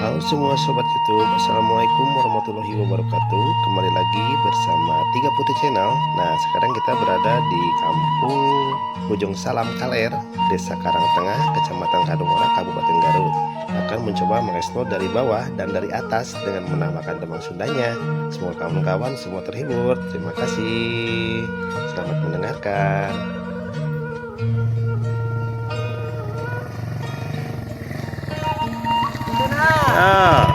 Halo semua sobat YouTube, assalamualaikum warahmatullahi wabarakatuh. Kembali lagi bersama Tiga Putih Channel. Nah, sekarang kita berada di Kampung Bojong Salam Kaler, Desa Karangtengah, Kecamatan Kadungora, Kabupaten Garut. Akan mencoba mengeksplor dari bawah dan dari atas dengan menambahkan tembang Sundanya. Semoga kawan-kawan semua terhibur. Terima kasih. Selamat mendengarkan. Ya.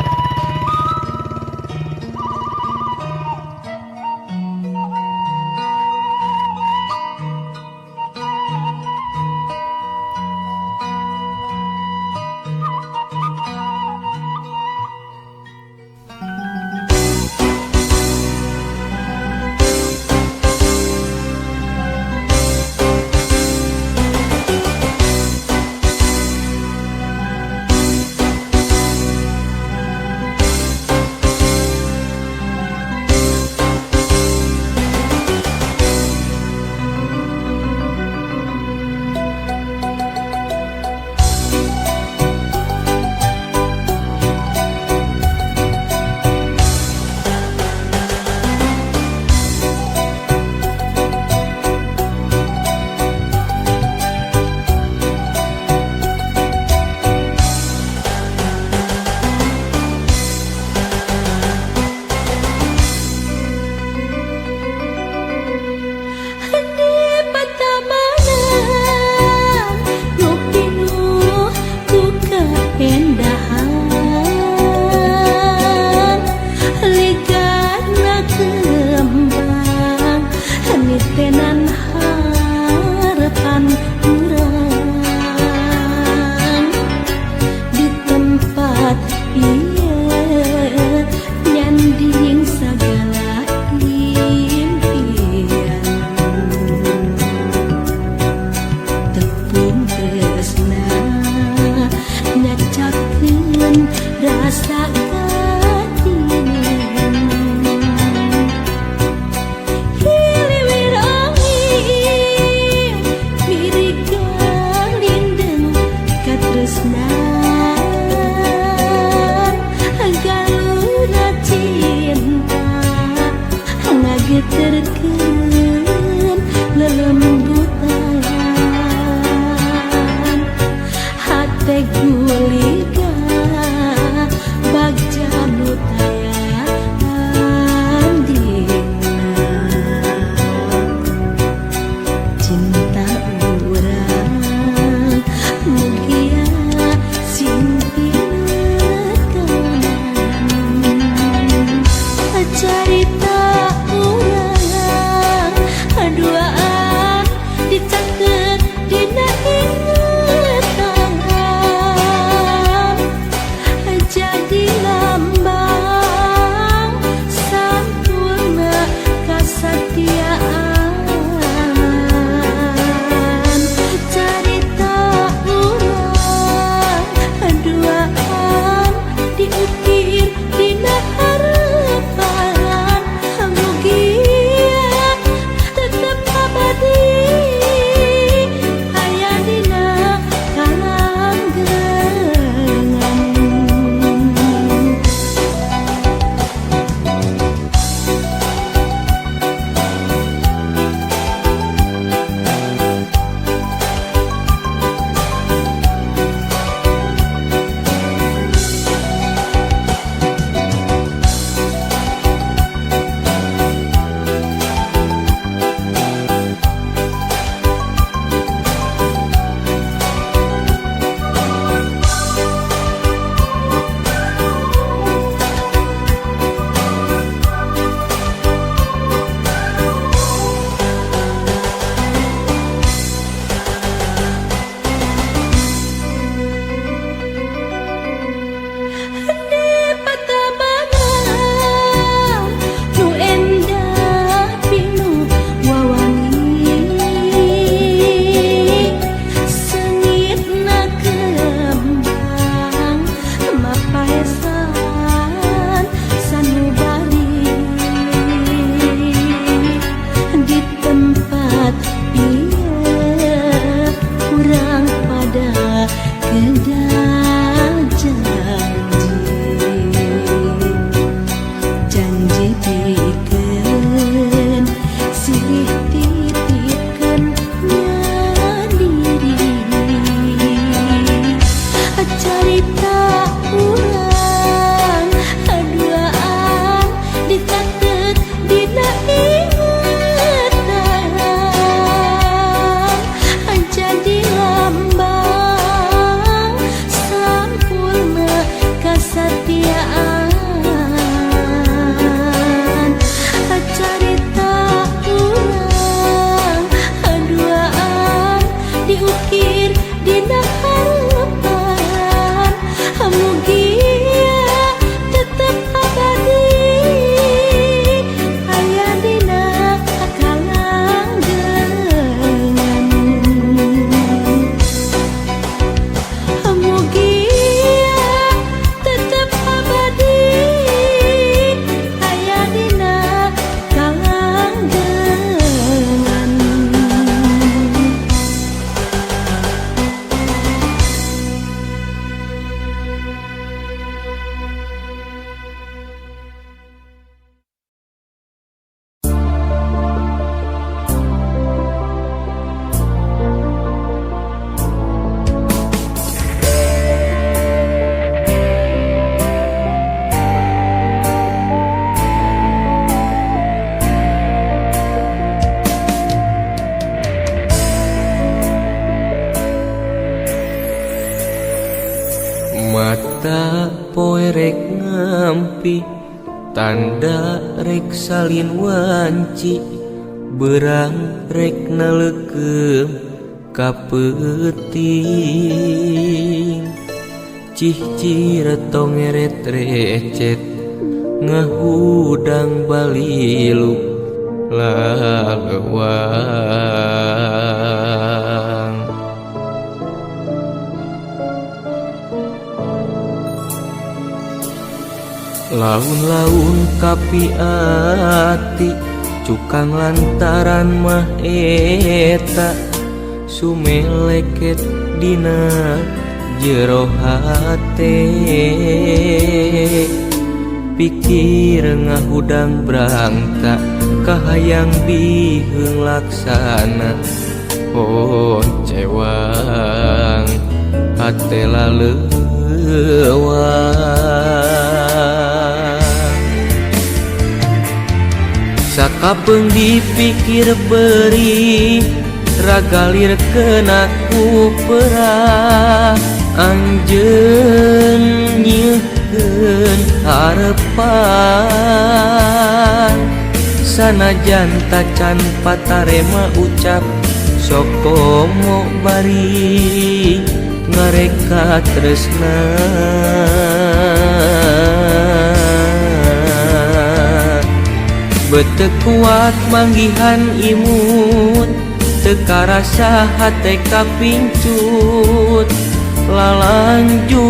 Di patamanan nu pinuh ku kaendahan, ligana kembang nitenan harapan urang. Di tempat ieu nyanding sagala impian, tepung tresna nyacakeun rasa katinin. Hiliwir angin mirig galindeng katresnan, galuna cinta ngageterkeun lelembutan hate guliga bagja nu taya andina. Cinta urang mugia sing tinekanan, carita urang duaan dicaket dina ingetan. Mata poe rek ngampi tanda rek salin wanci berang rek naleukeup ka peuting cihcir tong ngeret recet ngahudang balilu lalewang. Laun-laun kapi ati cukang lantaran mah eta sumeleket dina jero hate pikir ngahudang brangta kahayang biheung laksana honcewang hate laleuwang. Sakapeung dipikir beri ragalir kena ku perah anjeun nyieun harepan sanajan tacan patarema ucap sok komo bari ngareka tresna. Bete kuat manggihan imut teu karasa hate kapincut lalanjung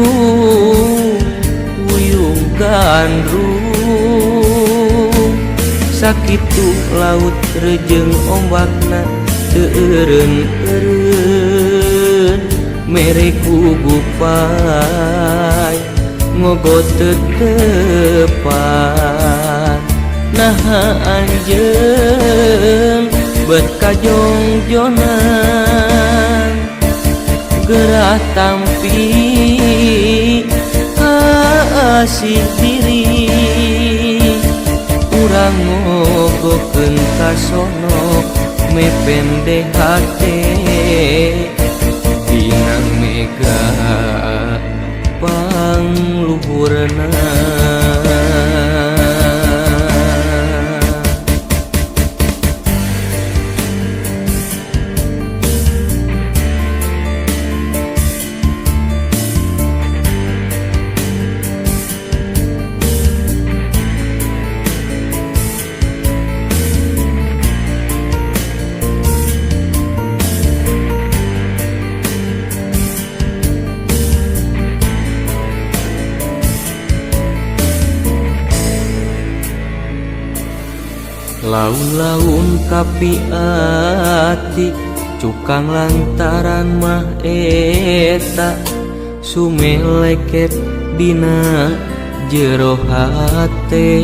wuyung gandrung sakitu laut rejeng ombakna teu eureun-eureun mere ku gupai ngogot tetepan naha anjeun bet kajongjonan gerah tampi asih diri urang ngogokeun ka sono mepende hate dina mega pangluhurna. Laun-laun kapi ati cukang lantaran mah eta sumeleket dina jero hate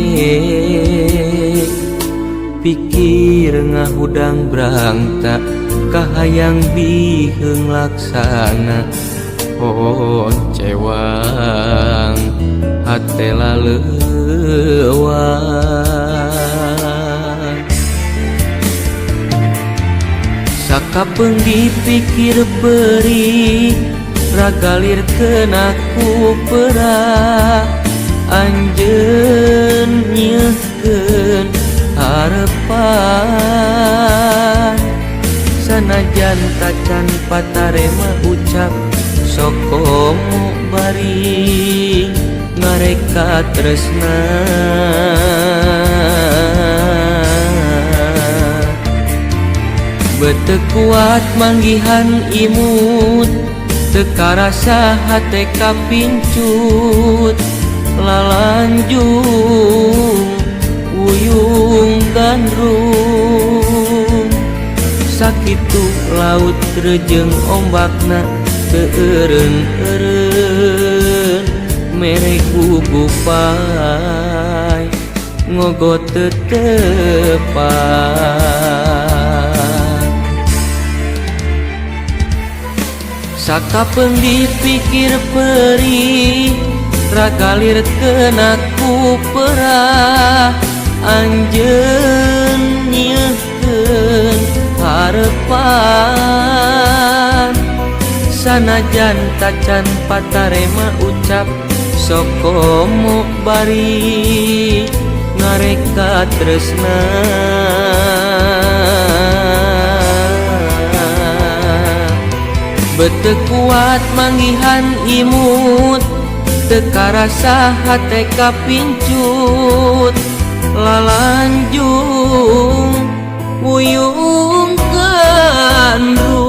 pikir ngahudang brangta kahayang biheung laksana honcewang hate laleuwang. Sakapeung dipikir perih ragalir kena ku perah anjeun nyieun harepan sanajan tacan patarema ucap sok komo bari ngareka tresna. Bete kuat manggihan imut teu karasa hate kapincut lalanjung wuyung gandrung sakitu laut rejeng ombakna teu eureun-eureun mere ku gupai ngogot tetepan. Sakapeung dipikir perih ragalir kena ku perah anjeun nyieun harepan Sanajan tacan patarema ucap sokomo bari ngareka tresna. Bete kuat manggihan imut, teu karasa hate kapincut, lalanjung wuyung gandrung.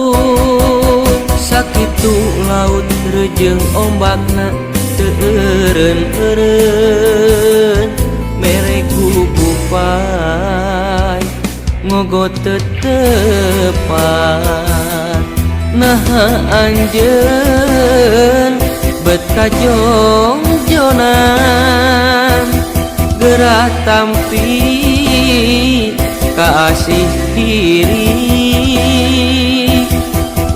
Sakitu laut rejeung ombakna teu eureun-eureun, mere gugupan ngogot tetepan. Naha anjeun bet kajongjonan, geura tampi kaasih diri.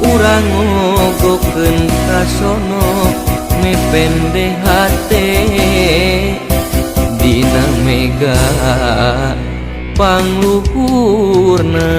Urang ngogokeun kasono mepende hate, dina mega pangluhurna.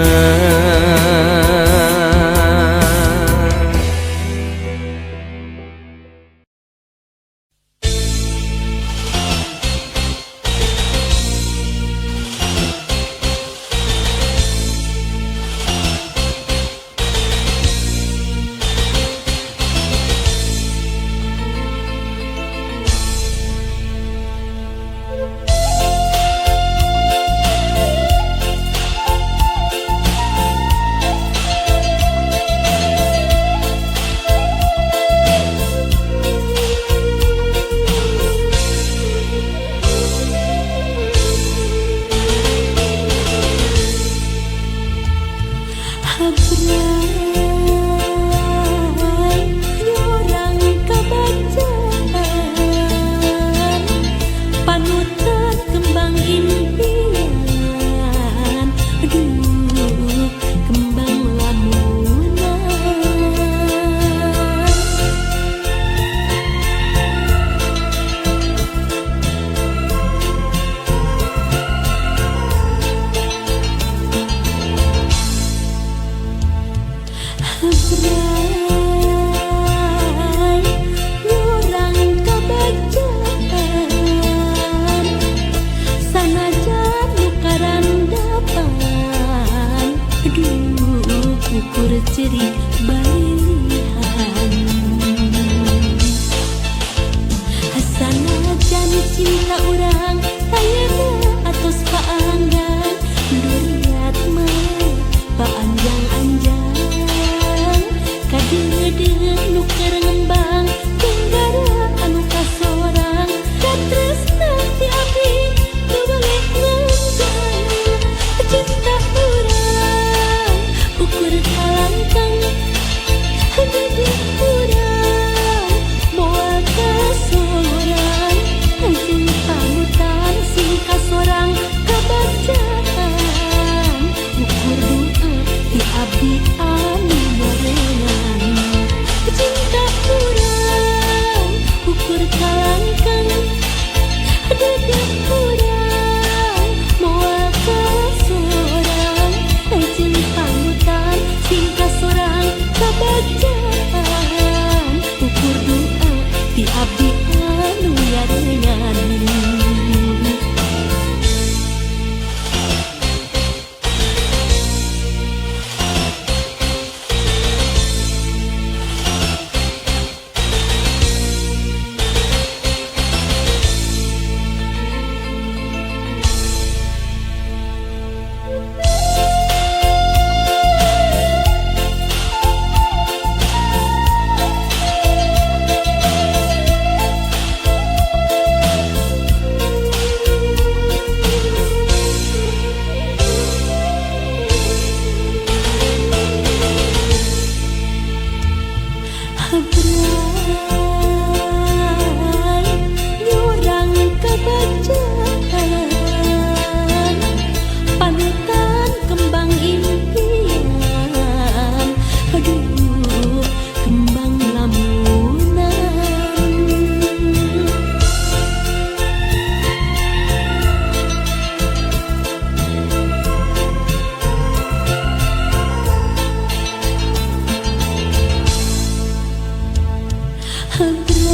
Rai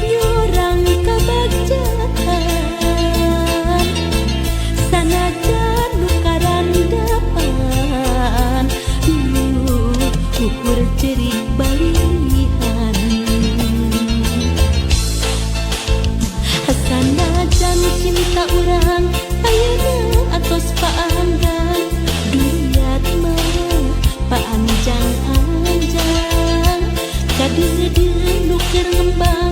nyurang kabagjaan sanajan nu karandapan, ukur cerik balihan. Sanajan cinta urang ayeuna atos paanggang, duriat mah paanjang-anjang, kadeudeuh nu keur ngembang.